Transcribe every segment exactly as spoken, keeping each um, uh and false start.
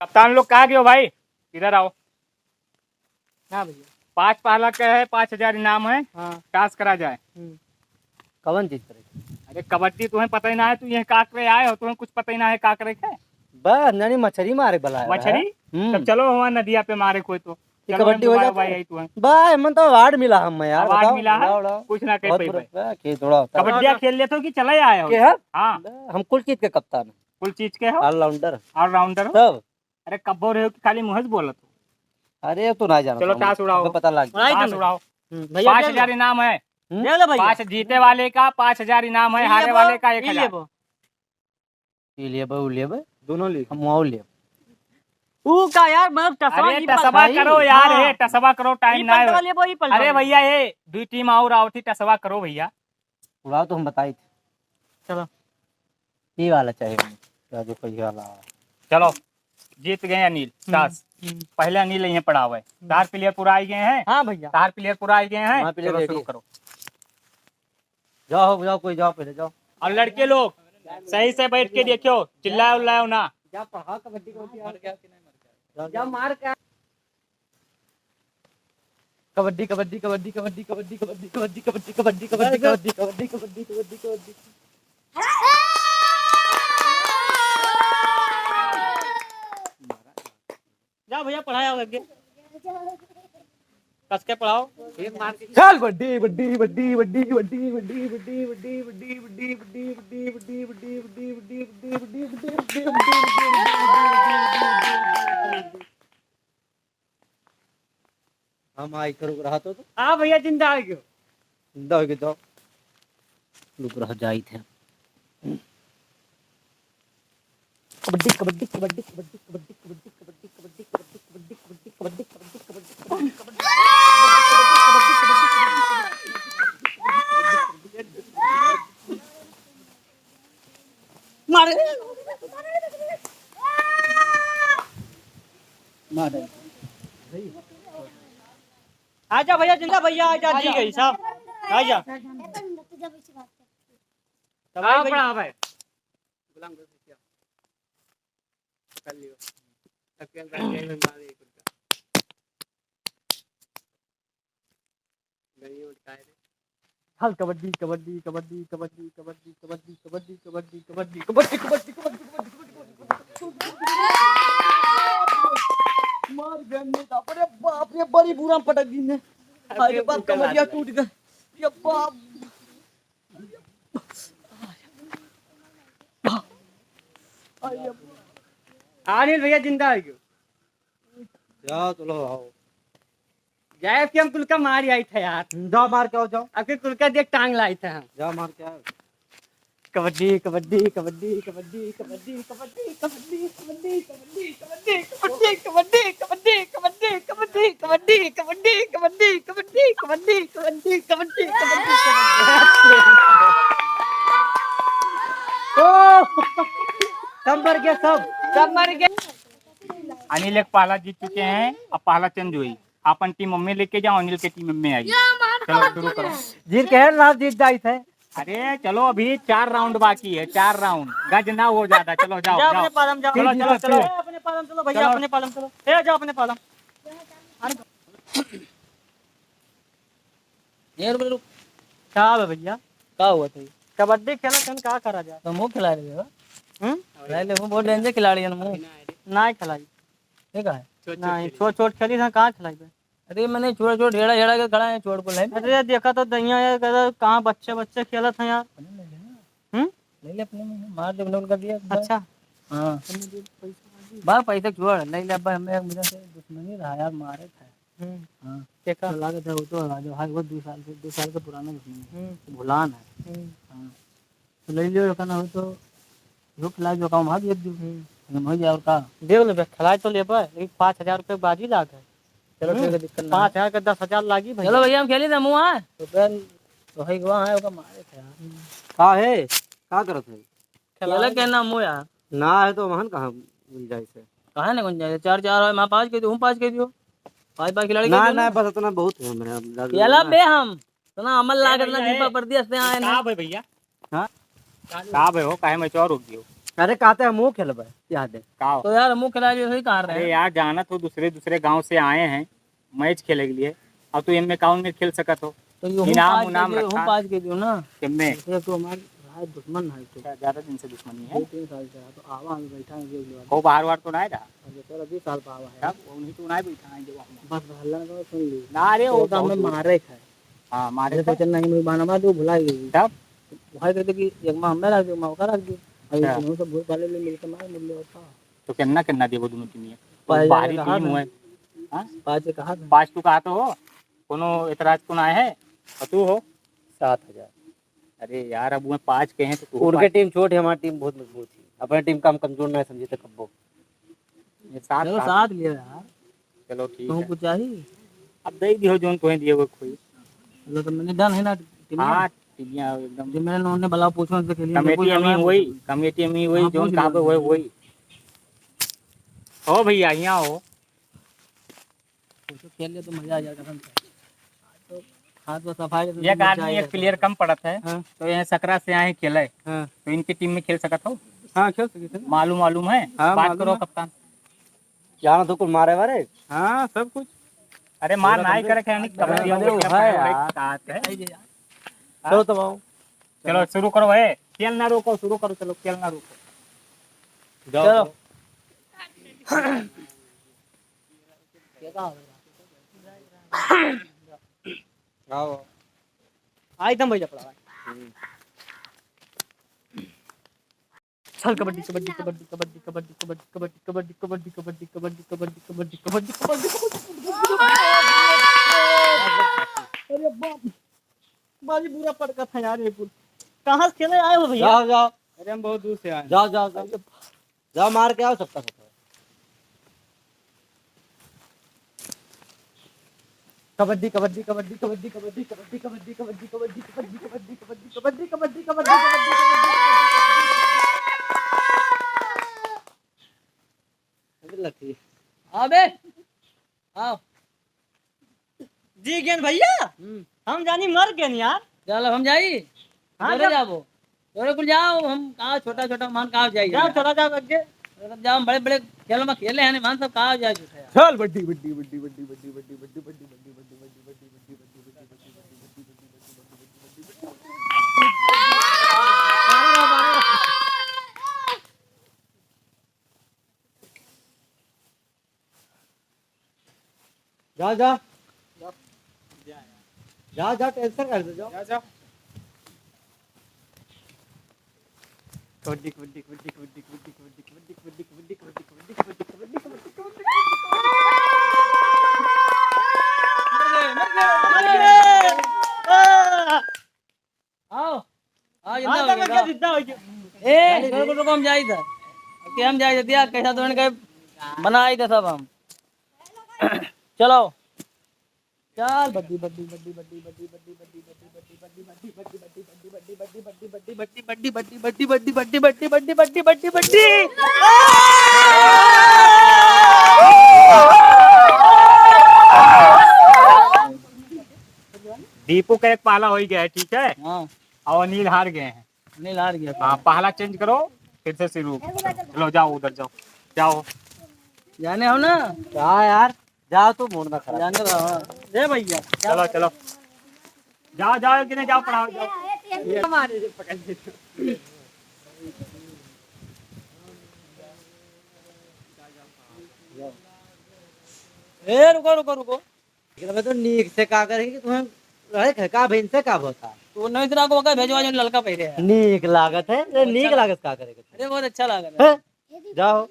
कप्तान लोग कहाँ गयो भाई? इधर आओ। हाँ भैया। पाँच पाला के है, पाँच हजार इनाम है। हाँ। Toss करा जाए। हम्म। कवन चीज करे? अरे कबड्डी तुम्हें पता ही ना है, तू यहाँ का करे आए हो, तुम्हें कुछ पता ही ना है का करे के? बस, नानी मछरी मारे बला है। मछरी? हम्म। तब चलो वहाँ नदिया पे मारे कोई तो। ये चलो, कबड्डी हो जाता है। भाई, आई तू है। बस, मन तो award मिला हम यार, award बताओ, मिला है? बताओ, बताओ। कुछ ना कह बहुत पाई बुरा, भाई। बा, के थोड़ा होता है। कबड्डिया खेल लेते हो कि चले आए हो? के है? हाँ। बा, हम कुल चीज के कप्तान है। कुल चीज के हो? All-rounder। All-rounder हो? सब। अरे कब्बो रहे हो कि खाली मुँह से बोलत हो? अरे, अब तो ना जाना चलो, था, toss उड़ाओ। हमें पता लग गया। उड़ाई दो। Toss उड़ाओ। हम्म, भैया, पाँच हजार इनाम है। हम्म? दे दो भैया। पाँच जीते वाले का पाँच हजार इनाम है, ये हारे लेबो, वाले का ये एक हजार। लेबो। ये लेबो, वो लेबो। दोनों लेबो। हम वो लेबो। ऊ का यार, मतलब टसवा अरे, नहीं टसवा पलटा। करो यार, हाँ। ये टसवा करो, time ये ना पलटवा है। लेबो, ये पलटवा अरे लेबो। भैया, ये दुई team और आओ थी, टसवा करो भैया। उड़ाओ तो हम बताई थे। चलो। ये वाला चाहिए हमें। राजू को ये वाला। चलो, जीत गए अनिल, हम्म, toss। हम्म। पहले अनिल यहीं पड़ा हुआ है। हम्म। चार player पूरा आ गए हैं। हाँ भैया। चार player पूरा आ गए हैं। हमारे player चलो, ready शुरू है। करो। जाओ, जाओ, कोई जाओ, पहले जाओ। और लड़के लोग, सही से बैठ के देखियो, चिल्लाओ, उल्लाओ ना। जा पढ़ा कबड्डी को। जा, जा। जा मार का। कबड्डी, कबड्डी, कबड्डी। जाओ भैया, पढ़ाया हो आगे। कस के पढ़ाओ। चल बड्डी, बड्डी, बड्डी। हम आई करो रहा तो, तो। हाँ भैया, जिंदा हो गयो। जिंदा हो गयो तो। रुक रह जाई थे। कबड्डी, कबड्डी, कबड्डी। मारे। मार डाल। आजा भैया, जिंदा भैया, आजा, जी गई साहब, आजा। तब आओ, भाई। बड़ा भाई। गुलाम कर दिया। कर लियो। तब क्या कर दिया, मैं मार एक उनका। गलियों में काय रे? चल कबड्डी, कबड्डी, कबड्डी। मार गए ने, बाप रे, बाप रे, बड़ी बुरा पटक दी ने। अरे बाप, कमरिया टूट गए। ये बाप। अरे भैया, जिंदा हो गयो। जाओ, चलो, आओ। जाए कि हम कुल का मार आई थे यार। जाओ, मार के आओ, जाओ। अब के कुल का देख टांग लाई थे हम। जाओ, मार के आओ। कबड्डी, कबड्डी, कबड्डी। ओ, सब मर गए, सब। सब मर गए। अनिल एक पहला जीत चुके हैं, अब पहला change हुई। अपन team में लेके जाओ, अनिल के team में आई। चलो शुरू करो। जीत के है ना, जीत जाई थे। अरे चलो, अभी चार round बाकी है, चार round। गज ना हो ज्यादा, चलो जाओ, जाओ जाओ। अपने पालम जाओ। चलो, चलो, चलो। ए, अपने पालम चलो भैया, चलो। अपने पालम चलो। ए, जाओ अपने पालम। यार, मेरे का बा भैया? का हुआ था? कबड्डी खेला तन का करा जाए? तो मुँह खिला ले बा। हम्म? खिला ले, वो बहुत danger खिलाड़ी है ना, मुँह। ना खिलाई। ठीक है। नहीं, छोट, छोट खेली था, कहाँ खिलाई बे? अरे, मैंने छोट, छोट, हेड़ा, हेड़ा के खड़ा है, छोट को ले। अरे, देखा तो दहिया है, कहता, कहाँ बच्चे, बच्चे खेलत हैं यार। हम्म? ले ले अपने में, मार दे, block कर दिया एक बार। अच्छा। हाँ। बा, पैसा छोड़, ले ले, अब हमें एक मिनट से दुश्मनी रहा यार, मारे था। हम्म। हाँ। देखा। चला के था, वो तो आ जाओ, भाई, वो दो साल से, दो साल का पुराना दुश्मनी है। हम्म। भुलान है। हम्म। हाँ। तो ले लियो, का ना हो तो, जो खिला जो काम हाथ दे दियो। हम्म। हम हो जाए और का? देख ले बे, खिलाए तो ले बे, लेकिन पाँच हजार रुपये बाजी लाग है। चलो, हम्म। ठीक है, दिक्कत ना है। पाँच हजार का दस हजार लागी भैया। चलो भैया, हम खेली ना मुँह, हाँ। तो फिर तो है, वहाँ है, ओका मारे थे यार। हम्म। का है? का करत है? खेला खेला के ना मुँह यार। ना है तो वहाँ कहाँ गुंजाइश है? काहे ना गुंजाइश है? चार चार है, मैं पाँच कह दूँ, हम पाँच कह दियो। पाँच पाँच खिलाड़ी कह ना, दियो ना, ना। बस इतना बहुत है हमारे, अब ज्यादा खेला ना। बे हम। इतना अमल ए लागत ना, भैया, दीपा ए। परदेस से आए ना। का भाई भैया? हाँ? का भाई हो, काहे में चोर हो गयो? अरे, कहते हैं, हमहू खेलबे, याद है। का हो? तो यार, हमहू खेला, जो सही कहा रहे अरे हैं। यार, जानत हो, दूसरे, दूसरे गांव से आए हैं मैच खेले के लिए, और तू एम में काउन में खेल सकत हो? तो यूं इनाम पाँच उनाम के दियो, रखा। यूं पाँच के दियो ना। किनमें? जैसे तू हमारे भाई दुश्मन है तू। अच्छा, ज्यादा दिन से दुश्मनी है? दो तीन साल से है, तो आवा, हम बैठा है, देख लो। वो बाहर वार तो ना रहा? अरे, तेरा बीस साल पावा है। तब वो नहीं तो ना बैठा है, जो हम बस, भल्ला का सुन ली। ना रे, वो तो हमें बहुत दूर। मारे खाए। हाँ, मारे अरे, खाए। सोचन नहीं, मुझे बहाना मार दो, भुला गई। तब? भाई कहते कि एक माँ हमें रख दो, एक माँ ओका रख दो। अभी अच्छा। तुम सब भूत वाले ले मिलके मार, मिल लो, और का? तो कितना, कितना देबो दोनों टीम में? पाँच बाहरी हजार कहा टीम था। हुए। हाँ? पाँच के कहा था। पाँच तू कहा तो हो, कोनो एतराज को ना है, और तू हो? सात हजार। अरे यार, अब वो पाँच के हैं तो तू उनके पाँच। टीम छोट है, हमारी टीम बहुत मजबूत है। अपने टीम का हम कमजोर ना समझे थे कब्बो। ये सात चलो, सात। सात लिया यार। चलो, ठीक तुमको है। कुछ चाहिए? अब दे दियो, जोन तुम्हें दिए वो कोई। चलो, तो मैंने डन है ना टीम में? हाँ, टीम में एकदम। जो मेरे नोन ने भला पूछो, उनसे खेलिए, कमेटी बिल्कुल अमी लगा वही, दो। कमेटी अमी वही, हाँ, जोन पूछ कहाँ पे लो। हुए वही। हो भैया, यहाँ हो। तो खेल ले तो मजा आ जाएगा, कसम से। तो हाथ में सफाई के तो एक मजा आदमी, आ एक जाएगा। प्लेयर कम पड़त है, हाँ। तो यहाँ सकरा से आए खेले, हाँ। तो इनकी टीम में खेल सकत हो? हाँ, खेल सकते हैं। मालूम, मालूम है? हाँ, बात मालूम करो है। कप्तान। यहाँ तो कुल मारे वारे। हाँ, सब कुछ। अरे मार पूरा ना ही complete। करे, क्या नहीं, अरे, कबड्डी अरे, हो गया, है यार। बात है। चलो तब आओ। चलो, शुरू करो, ए, खेल ना रोको, शुरू करो, चलो, खेल ना रोको। जाओ, चलो। जाओ। आओ। आई तुम भैया पड़ा भाई। हम्म। चल कबड्डी, कबड्डी, कबड्डी। अरे बाप, बाजी बुरा पड़का था यार ये कुल। कहाँ से खेले आए हो भैया? जाओ, जाओ। अरे हम बहुत दूर से आए हैं। जाओ, जाओ, जाओ। जाओ, मार के आओ सबका सबका। कबड्डी, कबड्डी, कबड्डी। अबे लठी। अबे, आओ। जी गेन भैया, हम्म। हम जानी मर गेन यार। चल, अब हम जाई। हाँ, तोरे जब जाबो। तोरे कुल जाओ, हम कहाँ छोटा छोटा मान कहाँ जाई जाओ, यार। छोटा जाओ आगे। तोरे सब जाओ, हम बड़े बड़े खेल में खेले हैं, मान सब कहाँ जाए झूठा यार। चल बड्डी, बड्डी, बड्डी। जा, जा। जा, जा, cancel कर दे, जाओ। जा, जा। कबड्डी, कबड्डी, कबड्डी। मर गए, मर गए, मर गए। आ! आओ, आओ, जिंदा हाँ, हो गया, तब क्या आओ। जिंदा हो गया? ए, रुको, रुको, हम जाई था। ओके, हम जाई था, दिया, कैसा तो इनका बनाई था सब हम। चलो। चल, बड्डी, बड्डी, बड्डी। दीपू का एक पाला हो ही गया है, ठीक है? हाँ। और अनिल हार गए हैं। अनिल हार गया। हाँ, पहला change करो, फिर से शुरू। चलो, जाओ, उधर जाओ, जाओ। जाने हो ना? क्या यार, जाओ तू, मूड ना खराब। जाने दो, हाँ। ए भैया, चलो, चलो। जाओ, जाओ, किने जाओ, पढ़ाओ, जाओ। ये हमारे से पकड़ ले। ए, रुको, रुको, रुको। लेकिन अबे तो नीक से का करे कि तुम्हें रहे घर का बहन से का होता? तो नहीं इतना को का भेजवा जो ललका पहिरे है। नीक लागत है, अरे अच्छा नीक लागत। लागत का करे के? अरे बहुत अच्छा लागत है। हैं? जाओ।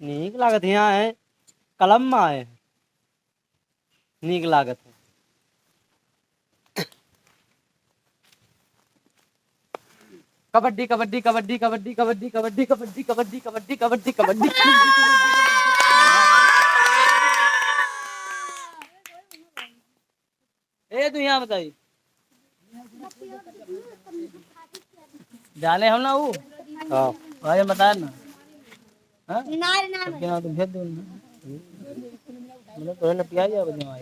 नीक लागत यहाँ है, कलम में आए हैं। नीक लागत है। कबड्डी, कबड्डी, कबड्डी। ए, तू यहाँ बताई। जाने हम ना वो। हाँ। भाई, हम बताए ना। हाँ? ना रे, ना, सबके ना। नाम तो भेज दो ना। मतलब, तो है ना, पिया जाओ, बदमाश।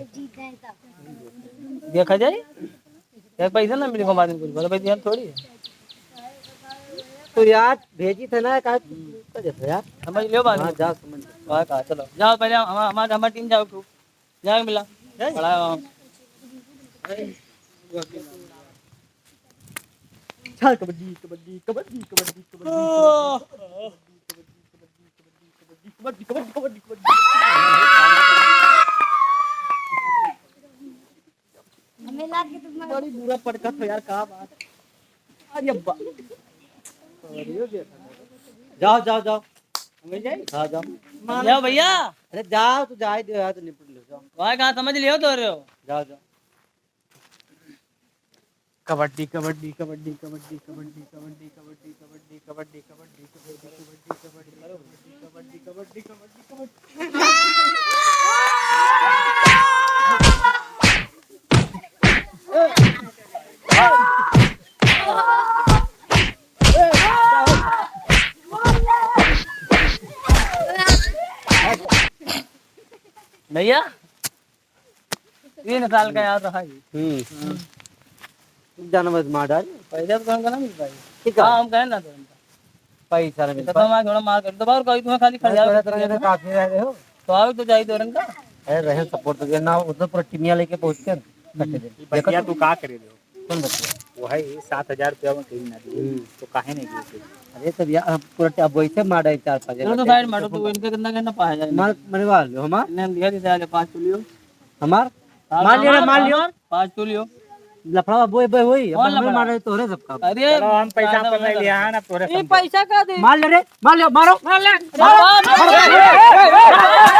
देखा जाए, एक पैसा ना मिले, बाद में कुछ बोलो, भाई, ध्यान थोड़ी है। तो यार, भेजी थे ना, का, का देते यार? समझ लियो बात। हाँ, जा, समझ लियो। वाह, का, चलो, जाओ पहले, हम, हमार, हमार टीम जाओ, तू। जाओ मिला। हैं? बड़ा, हाँ। चल, कबड्डी, कबड्डी, कबड्डी, कबड्डी, कबड्डी, कबड्डी। कबड्डी, कबड्डी, कबड्डी, कबड्डी, कबड्डी। हमें लाग के तुम बड़ी बुरा पड़का था यार, का बात। अरे अब्बा। जाओ, जाओ, जाओ। हमें जाए? हाँ, जाओ। जाओ भैया। अरे जाओ, तू जाए दे यार, तू निपट लो, जाओ। वहाँ कहाँ समझ लियो तो रहे हो? जाओ, जाओ। कबड्डी, कबड्डी, कबड्डी। भैया, तीन साल का याद रहा ये। हम्म। जाना मत मार डाल। पैसा तो तुमको ना मिल पाई। ठीक है। हाँ, हम कहें ना तो इनका। पैसा ना मिल तो पाई। हमारा थोड़ा मार कर दो, और कोई तुम्हें खाली खर्चा अरे, करके थोड़ा, थोड़ा काफी रह रहे हो। तो आओ तो जाई दो रंग का। अरे, रहे सपोर्ट तो ना, उधर पूरा टीमिया लेके पहुंच कर। हम्म। ये बतिया तू का करे दे? कौन बतिया? वो है, सात हजार रुपया में कहीं ना दिए, हम्म। तो काहे नहीं दिए? अरे, तब यार, हम पूरा टा-, अब वैसे मार रहे चार पाँच हजार चलो तो रुपया। साइड मारो, तो इनका कितना, कितना पाँच हजार मार, मरवा लो, हमार। इन्हें हम दिया, दिया, पाँच सौ लियो। हमार? हाँ, मार लियो रे, हमार, मार लियो। हमार, पाँच सौ लियो। लफड़ा बोए बोए होई, अब कौन हमें लफड़ा? मार रहे तोहरे सबका। अरे, चलो, हम पैसा दादा, अपन ले दादा। लिया है ना, तोहरे ये सब। पैसा का दे? मार ले रे, मार ले, मारो। मार ले। मारो, मारो, मारो।